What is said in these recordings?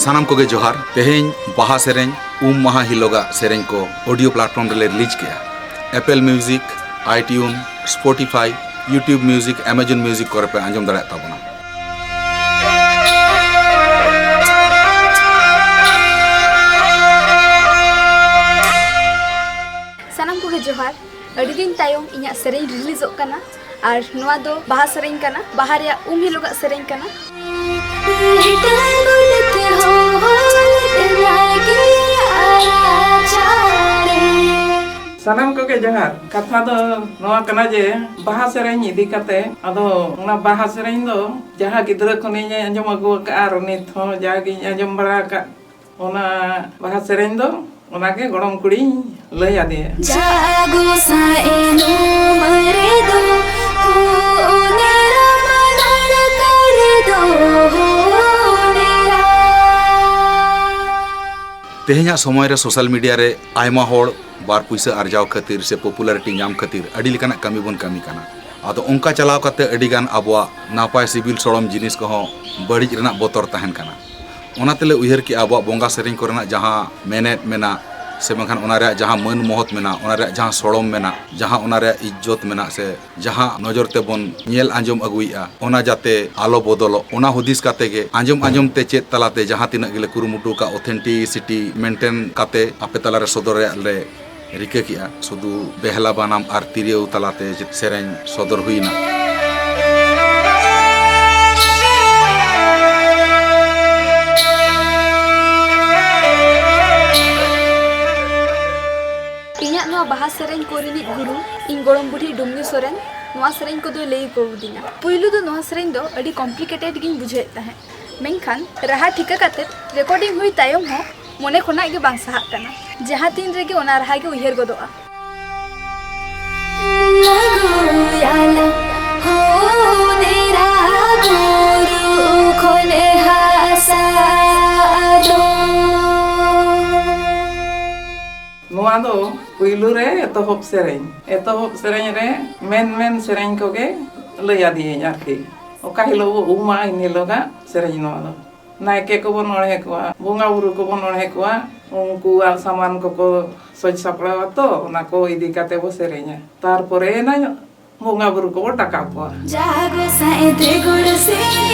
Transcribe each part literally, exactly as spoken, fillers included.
ᱥᱟᱱᱟᱢ ᱠᱚᱜᱮ ᱡᱚᱦᱟᱨ᱾ ᱛᱮᱦᱮᱧ ᱵᱟᱦᱟ ᱥᱮᱨᱮᱧ, ᱩᱢ ᱢᱟᱦᱟ ᱦᱤᱞᱳᱜᱟᱜ ᱥᱮᱨᱮᱧ ᱠᱚ audio platform ᱨᱮᱞᱮ release ᱠᱮᱜᱼᱟ᱾ Apple Music, iTunes, Spotify, YouTube Music, Amazon Music ᱠᱚᱨᱮ ᱯᱮ ᱟᱸᱡᱚᱢ ᱫᱟᱲᱮᱭᱟᱜ ᱛᱟᱵᱚᱱᱟ᱾ ᱥᱟᱱᱟᱢ ᱠᱚᱜᱮ ᱡᱚᱦᱟᱨ᱾ ᱟᱹᱰᱤ ᱫᱤᱱ ᱛᱟᱭᱚᱢ ᱤᱧᱟᱹᱜ ᱥᱮᱨᱮᱧ ᱨᱤᱞᱤᱡᱚᱜ ᱠᱟᱱᱟ, ᱟᱨ ᱱᱚᱣᱟ ᱫᱚ ᱵᱟᱦᱟ ᱥᱮᱨᱮᱧ ᱠᱟᱱᱟ, ᱵᱟᱦᱟ ᱨᱮᱭᱟᱜ ᱩᱢ ᱦᱤᱞᱳᱜᱟᱜ ᱥᱮᱨᱮᱧ ᱠᱟᱱᱟ᱾ ᱥᱟᱱᱟᱢ ᱠᱚᱜᱮ ᱡᱚᱦᱟᱨ᱾ ᱠᱟᱛᱷᱟ ᱫᱚ ᱱᱚᱣᱟ ᱠᱟᱱᱟ ᱡᱮ ᱵᱟᱦᱟ ᱥᱮᱨᱮᱧ ᱤᱫᱤ ᱠᱟᱛᱮ, ᱟᱫᱚ ᱚᱱᱟ ᱵᱟᱦᱟ ᱥᱮᱨᱮᱧ ᱫᱚ ᱡᱟᱦᱟᱸ ᱜᱤᱫᱽᱨᱟᱹ ᱠᱷᱚᱱᱤᱧ ᱟᱸᱡᱚᱢ ᱟᱹᱜᱩ ᱟᱠᱟᱫᱼᱟ ᱟᱨ ᱱᱤᱛ ᱦᱚᱸ ᱡᱟᱜᱤᱧ ᱟᱸᱡᱚᱢ ᱵᱟᱲᱟ ᱟᱠᱟᱫ, ᱚᱱᱟ ᱵᱟᱦᱟ ᱥᱮᱨᱮᱧ ᱫᱚ ᱚᱱᱟᱜᱮ ᱜᱚᱲᱚᱢ ᱠᱩᱲᱤᱧ ᱞᱟᱹᱭ ᱟᱫᱮᱭᱟ᱾ ᱡᱟ ᱜᱚᱸᱥᱟᱭ ᱮ ᱱᱩᱢ ᱨᱮᱫᱚ, ᱦᱚ ᱚᱱᱮᱨᱟ ᱢᱟᱱᱟᱲ ᱠᱟᱨᱮ ᱫᱚ, ᱦᱚ ᱚᱱᱮᱨᱟ᱾ ᱛᱮᱦᱮᱧᱟᱜ ᱥᱚᱢᱚᱭ ᱨᱮ social media ᱨᱮ ᱟᱭᱢᱟ ᱦᱚᱲ ᱵᱟᱨ ᱯᱩᱭᱥᱟᱹ ᱟᱨᱡᱟᱣ ᱠᱷᱟᱹᱛᱤᱨ ᱥᱮ popularity ᱧᱟᱢ ᱠᱷᱟᱹᱛᱤᱨ ᱟᱹᱰᱤ ᱞᱮᱠᱟᱱᱟᱜ ᱠᱟᱹᱢᱤ ᱵᱚᱱ ᱠᱟᱹᱢᱤ ᱠᱟᱱᱟ᱾ ᱟᱫᱚ ᱚᱱᱠᱟ ᱪᱟᱞᱟᱣ ᱠᱟᱛᱮ ᱟᱹᱰᱤ ᱜᱟᱱ ᱟᱵᱚᱣᱟᱜ ᱱᱟᱯᱟᱭ ᱥᱤᱵᱤᱞ ᱥᱚᱲᱚᱢ ᱡᱤᱱᱤᱥ ᱠᱚᱦᱚᱸ ᱵᱟᱹᱲᱤᱡ ᱨᱮᱱᱟᱜ ᱵᱚᱛᱚᱨ ᱛᱟᱦᱮᱱ ᱠᱟᱱᱟ᱾ ᱚᱱᱟ ᱛᱮᱞᱮ ᱩᱭᱦᱟᱹᱨ ᱠᱮᱜᱼᱟ, ᱟᱵᱚᱣᱟᱜ ᱵᱚᱸᱜᱟ ᱥᱮᱨᱮᱧ ᱠᱚᱨᱮᱱᱟᱜ ᱡᱟᱦᱟᱸ ᱢᱮᱱᱮᱛ ᱢᱮᱱᱟᱜ, ᱥᱮ ᱵᱟᱝᱠᱷᱟᱱ ᱚᱱᱟ ᱨᱮᱭᱟᱜ ᱡᱟᱦᱟᱸ ᱢᱟᱹᱱ ᱢᱚᱦᱚᱛ ᱢᱮᱱᱟᱜ, ᱚᱱᱟ ᱨᱮᱭᱟᱜ ᱡᱟᱦᱟᱸ ᱥᱚᱲᱚᱢ ᱢᱮᱱᱟᱜ, ᱡᱟᱦᱟᱸ ᱚᱱᱟ ᱨᱮᱭᱟᱜ ᱤᱡᱽᱡᱚᱛ ᱢᱮᱱᱟᱜ, ᱥᱮ ᱡᱟᱦᱟᱸ ᱱᱚᱡᱚᱨ ᱛᱮᱵᱚᱱ ᱧᱮᱞ ᱟᱸᱡᱚᱢ ᱟᱹᱜᱩᱭᱮᱫᱼᱟ, ᱚᱱᱟ ᱡᱟᱛᱮ ᱟᱞᱚ ᱵᱚᱫᱚᱞᱚᱜ, ᱚᱱᱟ ᱦᱩᱫᱤᱥ ᱠᱟᱛᱮ ᱜᱮ ᱟᱸᱡᱚᱢ ᱟᱸᱡᱚᱢ ᱛᱮ ᱪᱮᱫ ᱛᱟᱞᱟᱛᱮ ᱡᱟᱦᱟᱸ ᱛᱤᱱᱟᱹᱜ ᱜᱮᱞᱮ ᱠᱩᱨᱩᱢᱩᱴᱩ ᱟᱠᱟᱫ, authenticity maintain ᱠᱟᱛᱮ ᱟᱯᱮ ᱛᱟᱞᱟᱨᱮ ᱥᱚᱫᱚᱨ ᱨᱮᱭᱟᱜ ᱞᱮ ᱨᱤᱠᱟᱹ ᱠᱮᱜᱼᱟ᱾ ᱥᱩᱫᱷᱩ ᱵᱮᱦᱞᱟ ᱵᱟᱱᱟᱢ ᱟᱨ ᱛᱤᱨᱭᱳ ᱛᱟᱞᱟᱛᱮ ᱥᱮᱨᱮᱧ ᱥᱚᱫᱚᱨ ᱦᱩᱭᱱᱟ᱾ ᱤᱧᱟᱹᱜ ᱱᱚᱣᱟ ᱵᱟᱦᱟ ᱥᱮᱨᱮᱧ ᱠᱚ ᱨᱤᱱᱤᱡ ᱜᱩᱨᱩ, ᱤᱧ ᱜᱚᱲᱚᱢ ᱵᱩᱰᱷᱤ ᱰᱩᱢᱱᱤ ᱥᱚᱨᱮᱱ, ᱱᱚᱣᱟ ᱥᱮᱨᱮᱧ ᱠᱚᱫᱚᱭ ᱞᱟᱹᱭ ᱟᱠᱚ ᱫᱤᱧᱟ᱾ ᱯᱩᱭᱞᱩ ᱫᱚ ᱱᱚᱣᱟ ᱥᱮᱨᱮᱧ ᱫᱚ ᱟᱹᱰᱤ complicated ᱜᱤᱧ ᱵᱩᱡᱷᱟᱹᱣᱮᱫ ᱛᱟᱦᱮᱸᱫ, ᱢᱮᱱᱠᱷᱟᱱ ᱨᱟᱦᱟ ᱴᱷᱤᱠᱟᱹ ᱠᱟᱛᱮ recording ᱦᱩᱭ ᱛᱟᱭᱚᱢ ᱦᱚᱸ ᱢᱚᱱᱮ ᱠᱷᱚᱱᱟᱜ ᱜᱮ ᱵᱟᱝ ᱥᱟᱦᱟᱜ ᱠᱟᱱᱟ᱾ ᱡᱟᱦᱟᱸ ᱛᱤᱱ ᱨᱮᱜᱮ ᱚᱱᱟ ᱨᱟᱦᱟ ᱜᱮ ᱩᱭᱦᱟᱹᱨ ᱜᱚᱫᱚᱜᱼᱟ᱾ ᱞᱟᱹᱜᱩᱭᱟᱞᱟ ᱦᱚ ᱱᱮᱨᱟ ᱜᱩᱨᱩ ᱠᱷᱚᱱᱮ ᱦᱟᱥᱟ ᱟᱫᱚ᱾ ᱱᱚᱣᱟ ᱫᱚ ᱯᱩᱭᱞᱩ ᱨᱮ ᱮᱛᱚᱦᱚᱵ ᱥᱮᱨᱮᱧ, ᱮᱛᱚᱦᱚᱵ ᱥᱮᱨᱮᱧ ᱨᱮ ᱢᱮᱱ ᱢᱮᱱ ᱥᱮᱨᱮᱧ ᱠᱚᱜᱮ ᱞᱟᱹᱭ ᱟᱫᱮᱭᱟᱹᱧ ᱟᱨᱠᱤ᱾ ᱚᱠᱟ ᱦᱤᱞᱳᱜ ᱵᱚ ᱩᱢᱟ, ᱮᱱ ᱦᱤᱞᱳᱜᱟᱜ ᱥᱮᱨᱮᱧ ᱱᱚᱣᱟ ᱫᱚ᱾ ᱱᱟᱭᱠᱮ ᱠᱚᱵᱚᱱ ᱚᱬᱦᱮ ᱠᱚᱣᱟ, ᱵᱚᱸᱜᱟ ᱵᱩᱨᱩ ᱠᱚᱵᱚᱱ ᱚᱬᱦᱮ ᱠᱚᱣᱟ, ᱩᱱᱠᱩᱣᱟᱜ ᱥᱟᱢᱟᱱ ᱠᱚᱠᱚ ᱥᱚᱡᱽ ᱥᱟᱯᱲᱟᱣᱟ ᱛᱚ, ᱚᱱᱟ ᱠᱚ ᱤᱫᱤ ᱠᱟᱛᱮ ᱵᱚ ᱥᱮᱨᱮᱧᱟ᱾ ᱛᱟᱨᱯᱚᱨᱮ ᱮᱱᱟ ᱵᱚᱸᱜᱟ ᱵᱩᱨᱩ ᱠᱚᱵᱚ ᱰᱟᱠᱟᱣ ᱠᱚᱣᱟ᱾ ᱡᱟᱜᱚ ᱥᱟᱭ ᱫᱨᱤᱜᱩᱲ ᱥᱤᱝ,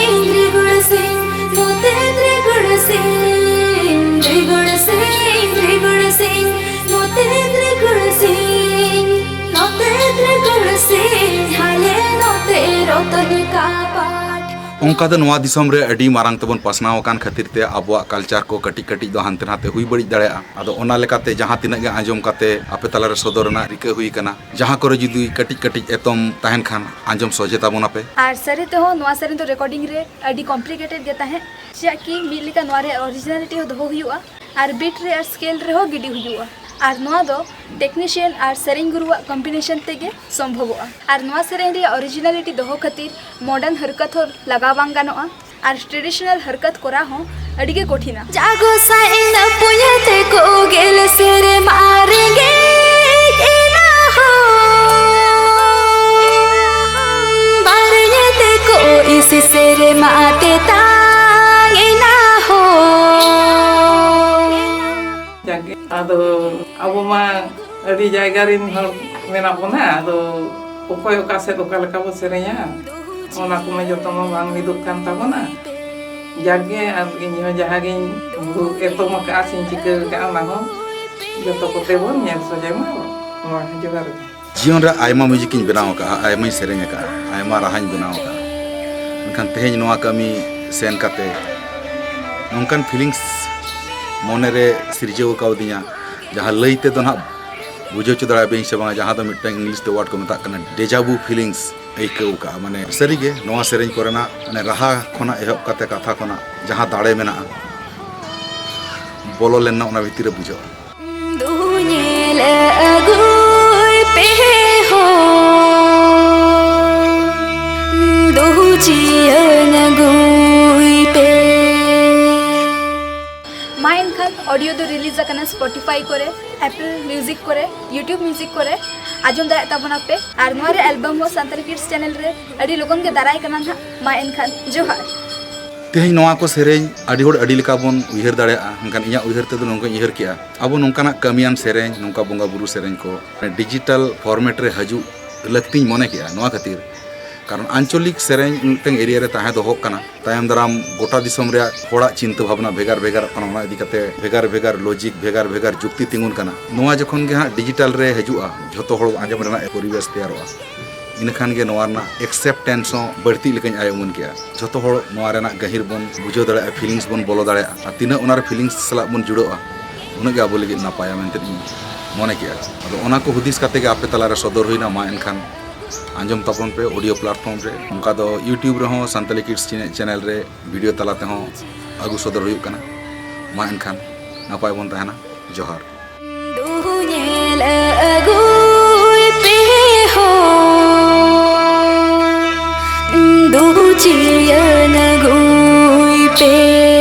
ᱫᱨᱤᱜᱩᱲ ᱥᱤᱝ, ᱱᱚᱛᱮ ᱫᱨᱤᱜᱩᱲ ᱥᱤᱝ, ᱫᱨᱤᱜᱩᱲ ᱥᱤᱝ, ᱫᱨᱤᱜᱩᱲ ᱥᱤᱝ, ᱱᱚᱛᱮ ᱫᱨᱤᱜᱩᱲ ᱥᱤᱝ, ᱱᱚᱛᱮ ᱫᱨᱤᱜᱩᱲ ᱥᱤᱝ, ᱦᱟᱞᱮ ᱱᱚᱛᱮ ᱨᱚᱛᱚᱱ ᱠᱟᱯᱟᱴ᱾ ᱚᱱᱠᱟ ᱫᱚ ᱱᱚᱣᱟ ᱫᱤᱥᱚᱢ ᱨᱮ ᱟᱹᱰᱤ ᱢᱟᱨᱟᱝ ᱛᱮᱵᱚᱱ ᱯᱟᱥᱱᱟᱣ ᱟᱠᱟᱱ ᱠᱷᱟᱹᱛᱤᱨ ᱛᱮ ᱟᱵᱚᱣᱟᱜ culture ᱠᱚ ᱠᱟᱹᱴᱤᱡ ᱠᱟᱹᱴᱤᱡ ᱫᱚ ᱦᱟᱱᱛᱮ ᱱᱟᱛᱮ ᱦᱩᱭ ᱵᱟᱹᱲᱤᱡ ᱫᱟᱲᱮᱭᱟᱜᱼᱟ᱾ ᱟᱫᱚ ᱚᱱᱟ ᱞᱮᱠᱟᱛᱮ ᱡᱟᱦᱟᱸ ᱛᱤᱱᱟᱹᱜ ᱜᱮ ᱟᱸᱡᱚᱢ ᱠᱟᱛᱮ ᱟᱯᱮ ᱛᱟᱞᱟᱨᱮ ᱥᱚᱫᱚᱨ ᱨᱮᱱᱟᱜ ᱨᱤᱠᱟᱹ ᱦᱩᱭ ᱟᱠᱟᱱᱟ, ᱡᱟᱦᱟᱸ ᱠᱚᱨᱮ ᱡᱩᱫᱤ ᱠᱟᱹᱴᱤᱡ ᱠᱟᱹᱴᱤᱡ ᱮᱛᱚᱢ ᱛᱟᱦᱮᱱ ᱠᱷᱟᱱ ᱟᱸᱡᱚᱢ ᱥᱚᱡᱷᱮ ᱛᱟᱵᱚᱱᱟᱯᱮ᱾ ᱟᱨ ᱥᱟᱹᱨᱤ ᱛᱮᱦᱚᱸ ᱱᱚᱣᱟ ᱥᱮᱨᱮᱧ ᱫᱚ recording ᱨᱮ ᱟᱹᱰᱤ complicated ᱜᱮ ᱛᱟᱦᱮᱸᱫ, ᱪᱮᱫᱟᱜ ᱠᱤ ᱢᱤᱫ ᱞᱮᱠᱟ ᱱᱚᱣᱟ ᱨᱮᱭᱟᱜ originality ᱦᱚᱸ ᱫᱚᱦᱚ ᱦᱩᱭᱩᱜᱼᱟ ᱟᱨ beat ᱨᱮ ᱟᱨ scale ᱨᱮᱦᱚᱸ ᱜᱤᱰᱤ ᱦᱩᱭᱩᱜᱼᱟ᱾ ᱟᱨ ᱱᱚᱣᱟ ᱫᱚ technician ᱟᱨ ᱥᱮᱨᱮᱧ ᱜᱩᱨᱩᱣᱟᱜ combination ᱛᱮᱜᱮ ᱥᱚᱢᱵᱷᱚᱵᱚᱜᱼᱟ᱾ ᱟᱨ ᱱᱚᱣᱟ ᱥᱮᱨᱮᱧ ᱨᱮᱭᱟᱜ originality ᱫᱚᱦᱚ ᱠᱷᱟᱹᱛᱤᱨ modern ᱦᱟᱨᱠᱟᱛ ᱦᱚᱸ ᱞᱟᱜᱟᱣ ᱵᱟᱝ ᱜᱟᱱᱚᱜᱼᱟ᱾ ᱟᱨ traditional ᱦᱟᱨᱠᱟᱛ ᱠᱚᱨᱟᱣ ᱦᱚᱸ ᱟᱹᱰᱤ ᱜᱮ ᱠᱚᱴᱷᱤᱱᱟ᱾ ᱡᱟᱜᱚ ᱥᱟᱭ ᱮᱱᱟ ᱯᱩᱭᱟᱹ ᱛᱮᱠᱚ ᱜᱮᱞ ᱥᱮᱨᱢᱟ ᱨᱮᱸᱜᱮᱡ ᱮᱱᱟ ᱦᱚᱸ᱾ ᱵᱟᱨᱮ ᱛᱮᱠᱚ ᱤᱥᱤ ᱥᱮᱨᱢᱟ ᱛᱮᱛᱟᱝ ᱮᱱᱟ ᱦᱚᱸ᱾ ᱡᱟᱜᱮ, ᱟᱫᱚ ᱟᱵᱚ ᱢᱟ ᱟᱹᱰᱤ ᱡᱟᱭᱜᱟ ᱨᱮᱱ ᱦᱚᱲ ᱢᱮᱱᱟᱜ ᱵᱚᱱᱟ, ᱟᱫᱚ ᱚᱠᱚᱭ ᱚᱠᱟ ᱥᱮᱫ ᱚᱠᱟ ᱞᱮᱠᱟ ᱵᱚ ᱥᱮᱨᱮᱧᱟ, ᱚᱱᱟ ᱠᱚᱢᱟ ᱡᱚᱛᱚ ᱢᱟ ᱵᱟᱝ ᱢᱤᱫᱚᱜ ᱠᱟᱱ ᱛᱟᱵᱚᱱᱟ᱾ ᱡᱟᱜᱮ, ᱟᱨ ᱤᱧ ᱦᱚᱸ ᱡᱟᱦᱟᱸ ᱜᱤᱧ ᱮᱛᱚᱢ ᱟᱠᱟᱫᱼᱟ ᱥᱮᱧ ᱪᱤᱠᱟᱹ ᱟᱠᱟᱫᱼᱟ, ᱚᱱᱟ ᱦᱚᱸ ᱡᱚᱛᱚ ᱠᱚᱛᱮ ᱵᱚᱱ ᱧᱮᱞ ᱥᱚᱡᱷᱮ ᱢᱟ᱾ ᱱᱚᱣᱟ ᱡᱚᱦᱟᱨ ᱜᱮ᱾ ᱡᱤᱭᱚᱱ ᱨᱮ ᱟᱭᱢᱟ music ᱤᱧ ᱵᱮᱱᱟᱣ ᱟᱠᱟᱫᱼᱟ, ᱟᱭᱢᱟᱧ ᱥᱮᱨᱮᱧ ᱟᱠᱟᱫᱼᱟ, ᱟᱭᱢᱟ ᱨᱟᱦᱟᱧ ᱵᱮᱱᱟᱣ ᱟᱠᱟᱫᱼᱟ, ᱢᱮᱱᱠᱷᱟᱱ ᱛᱮᱦᱮᱧ ᱱᱚᱣᱟ ᱠᱟᱹᱢᱤ ᱥᱮᱱ ᱠᱟᱛᱮ ᱱᱚᱝᱠᱟᱱ feelings ᱢᱚᱱᱮᱨᱮ ᱥᱤᱨᱡᱟᱹᱣ ᱠᱟᱣᱫᱤᱧᱟ, ᱡᱟᱦᱟᱸ ᱞᱟᱹᱭ ᱛᱮᱫᱚ ᱱᱟᱦᱟᱜ ᱵᱩᱡᱷᱟᱹᱣ ᱦᱚᱪᱚ ᱫᱟᱲᱮᱭᱟᱵᱮᱱ ᱥᱮ ᱵᱟᱝᱟ, ᱡᱟᱦᱟᱸ ᱫᱚ ᱢᱤᱫᱴᱟᱝ English ᱛᱮ word ᱠᱚ ᱢᱮᱛᱟᱜ ᱠᱟᱱᱟ deja vu feelings ᱟᱹᱭᱠᱟᱹᱣ ᱠᱟᱜᱼᱟ᱾ ᱢᱟᱱᱮ ᱥᱟᱹᱨᱤᱜᱮ ᱱᱚᱣᱟ ᱥᱮᱨᱮᱧ ᱠᱚᱨᱮᱱᱟᱜ ᱢᱟᱱᱮ ᱨᱟᱦᱟ ᱠᱷᱚᱱᱟᱜ ᱮᱦᱚᱵ ᱠᱟᱛᱮ ᱠᱟᱛᱷᱟ ᱠᱷᱚᱱᱟᱜ ᱡᱟᱦᱟᱸ ᱫᱟᱲᱮ ᱢᱮᱱᱟᱜᱼᱟ, ᱵᱚᱞᱚ ᱞᱮᱱᱟ ᱚᱱᱟ ᱵᱷᱤᱛᱤᱨ ᱨᱮ ᱵᱩᱡᱷᱟᱹᱜᱼᱟ᱾ ᱫᱩ ᱧᱮᱞ ᱟᱹᱜᱩᱭ ᱯᱮ ᱦᱳ, ᱫᱩ ᱡᱤᱭᱚᱱ ᱟᱹᱜᱩᱭ ᱯᱮ᱾ ᱢᱟ ᱮᱱᱠᱷᱟᱱ audio ᱫᱚ release ᱟᱠᱟᱱᱟ Spotify ᱠᱚᱨᱮ, Apple Music ᱠᱚᱨᱮ, YouTube Music ᱠᱚᱨᱮ ᱟᱸᱡᱚᱢ ᱫᱟᱲᱮᱭᱟᱜ ᱛᱟᱵᱚᱱᱟᱯᱮ᱾ ᱟᱨ ᱱᱚᱣᱟ ᱨᱮ album ᱦᱚᱸ ᱥᱟᱱᱛᱟᱲᱤ Kids channel ᱨᱮ ᱟᱹᱰᱤ ᱞᱚᱜᱚᱱ ᱜᱮ ᱫᱟᱨᱟᱭ ᱠᱟᱱᱟ ᱱᱟᱦᱟᱜ᱾ ᱢᱟ ᱮᱱᱠᱷᱟᱱ ᱡᱚᱦᱟᱨ᱾ ᱛᱮᱦᱮᱧ ᱱᱚᱣᱟ ᱠᱚ ᱥᱮᱨᱮᱧ ᱟᱹᱰᱤ ᱦᱚᱲ ᱟᱹᱰᱤ ᱞᱮᱠᱟ ᱵᱚᱱ ᱩᱭᱦᱟᱹᱨ ᱫᱟᱲᱮᱭᱟᱜᱼᱟ, ᱢᱮᱱᱠᱷᱟᱱ ᱤᱧᱟᱹᱜ ᱩᱭᱦᱟᱹᱨ ᱛᱮᱫᱚ ᱱᱚᱝᱠᱟᱧ ᱩᱭᱦᱟᱹᱨ ᱠᱮᱜᱼᱟ, ᱟᱵᱚ ᱱᱚᱝᱠᱟᱱᱟᱜ ᱠᱟᱹᱢᱤᱭᱟᱱ ᱥᱮᱨᱮᱧ, ᱱᱚᱝᱠᱟ ᱵᱚᱸᱜᱟ ᱵᱩᱨᱩ ᱥᱮᱨᱮᱧ ᱠᱚ ᱰᱤᱡᱤᱴᱟᱞ ᱯᱷᱚᱨᱢᱮᱴ ᱨᱮ ᱦᱤᱡᱩᱜ ᱞᱟᱹᱠᱛᱤᱧ ᱢᱚᱱᱮ ᱠᱮᱜᱼᱟ᱾ ᱱᱚᱣᱟ ᱠᱷᱟᱹᱛᱤᱨ, ᱠᱟᱨᱚᱱ ᱟᱧᱪᱚᱞᱤᱠ ᱥᱮᱨᱮᱧ ᱢᱤᱫᱴᱟᱝ ᱮᱨᱤᱭᱟ ᱨᱮ ᱛᱟᱦᱮᱸ ᱫᱚᱦᱚᱜ ᱠᱟᱱᱟ, ᱛᱟᱭᱚᱢ ᱫᱟᱨᱟᱢ ᱜᱚᱴᱟ ᱫᱤᱥᱚᱢ ᱨᱮᱭᱟᱜ ᱦᱚᱲᱟᱜ ᱪᱤᱱᱛᱟᱹ ᱵᱷᱟᱵᱽᱱᱟ ᱵᱷᱮᱜᱟᱨ ᱵᱷᱮᱜᱟᱨᱚᱜ ᱠᱟᱱᱟ, ᱚᱱᱟ ᱤᱫᱤ ᱠᱟᱛᱮ ᱵᱷᱮᱜᱟᱨ ᱵᱷᱮᱜᱟᱨ ᱞᱚᱡᱤᱠ, ᱵᱷᱮᱜᱟᱨ ᱵᱷᱮᱜᱟᱨ ᱡᱩᱠᱛᱤ ᱛᱤᱸᱜᱩᱱ ᱠᱟᱱᱟ᱾ ᱱᱚᱣᱟ ᱡᱚᱠᱷᱚᱱ ᱜᱮ ᱦᱟᱸᱜ ᱰᱤᱡᱤᱴᱟᱞ ᱨᱮ ᱦᱤᱡᱩᱜᱼᱟ, ᱡᱷᱚᱛᱚ ᱦᱚᱲ ᱟᱸᱡᱚᱢ ᱨᱮᱱᱟᱜ ᱯᱚᱨᱤᱵᱮᱥ ᱛᱮᱭᱟᱨᱚᱜᱼᱟ, ᱤᱱᱟᱹᱠᱷᱟᱱ ᱜᱮ ᱱᱚᱣᱟ ᱨᱮᱱᱟᱜ ᱮᱠᱥᱮᱯᱴᱮᱱᱥ ᱦᱚᱸ ᱵᱟᱹᱲᱛᱤᱜ ᱞᱮᱠᱟᱧ ᱟᱭ ᱩᱢᱟᱹᱱ ᱠᱮᱜᱼᱟ᱾ ᱡᱷᱚᱛᱚ ᱦᱚᱲ ᱱᱚᱣᱟ ᱨᱮᱱᱟᱜ ᱜᱟᱹᱦᱤᱨ ᱵᱚᱱ ᱵᱩᱡᱷᱟᱹᱣ ᱫᱟᱲᱮᱭᱟᱜᱼᱟ, ᱯᱷᱤᱞᱤᱝᱥ ᱵᱚᱱ ᱵᱚᱞᱚ ᱫᱟᱲᱮᱭᱟᱜᱼᱟ, ᱟᱨ ᱛᱤᱱᱟᱹᱜ ᱚᱱᱟ ᱨᱮ ᱯᱷᱤᱞᱤᱝᱥ ᱥᱟᱞᱟᱜ ᱵᱚᱱ ᱡᱩᱲᱟᱹᱜᱼᱟ, ᱩᱱᱟᱹᱜ ᱜᱮ ᱟᱵᱚ ᱞᱟᱹᱜᱤᱫ ᱱᱟᱯᱟᱭᱟ ᱢᱮᱱᱛᱮ ᱤᱧ ᱢᱚᱱᱮ ᱠᱮᱜᱼᱟ᱾ ᱟᱫᱚ ᱚᱱᱟ ᱠᱚ ᱦᱩᱫᱤᱥ ᱠᱟᱛᱮ ᱜᱮ ᱟᱯᱮ ᱛᱟᱞᱟᱨᱮ ᱥᱚᱫᱚᱨ ᱦᱩᱭᱱᱟ᱾ ᱢᱟ ᱮᱱᱠᱷᱟᱱ ᱟᱸᱡᱚᱢ ᱛᱟᱵᱚᱱ ᱯᱮ ᱚᱰᱤᱭᱳ ᱯᱞᱟᱴᱯᱷᱚᱨᱢ ᱨᱮ, ᱚᱱᱠᱟ ᱫᱚ YouTube ᱨᱮᱦᱚᱸ ᱥᱟᱱᱛᱟᱞᱤ ᱠᱤᱰᱥ ᱪᱮᱱᱮᱞ ᱨᱮ ᱵᱷᱤᱰᱤᱭᱳ ᱛᱟᱞᱟ ᱛᱮᱦᱚᱸ ᱟᱹᱜᱩ ᱥᱚᱫᱚᱨ ᱦᱩᱭᱩᱜ ᱠᱟᱱᱟ᱾ ᱢᱟ ᱮᱱᱠᱷᱟᱱ ᱱᱟᱯᱟᱭ ᱵᱚᱱ ᱛᱟᱦᱮᱱᱟ᱾ ᱡᱚᱦᱟᱨ᱾ ᱫᱩ ᱧᱮᱞ ᱟᱹᱜᱩᱭ ᱯᱮ ᱦᱚ, ᱫᱩ ᱡᱤᱭᱚᱱ ᱟᱹᱜᱩᱭ ᱯᱮ᱾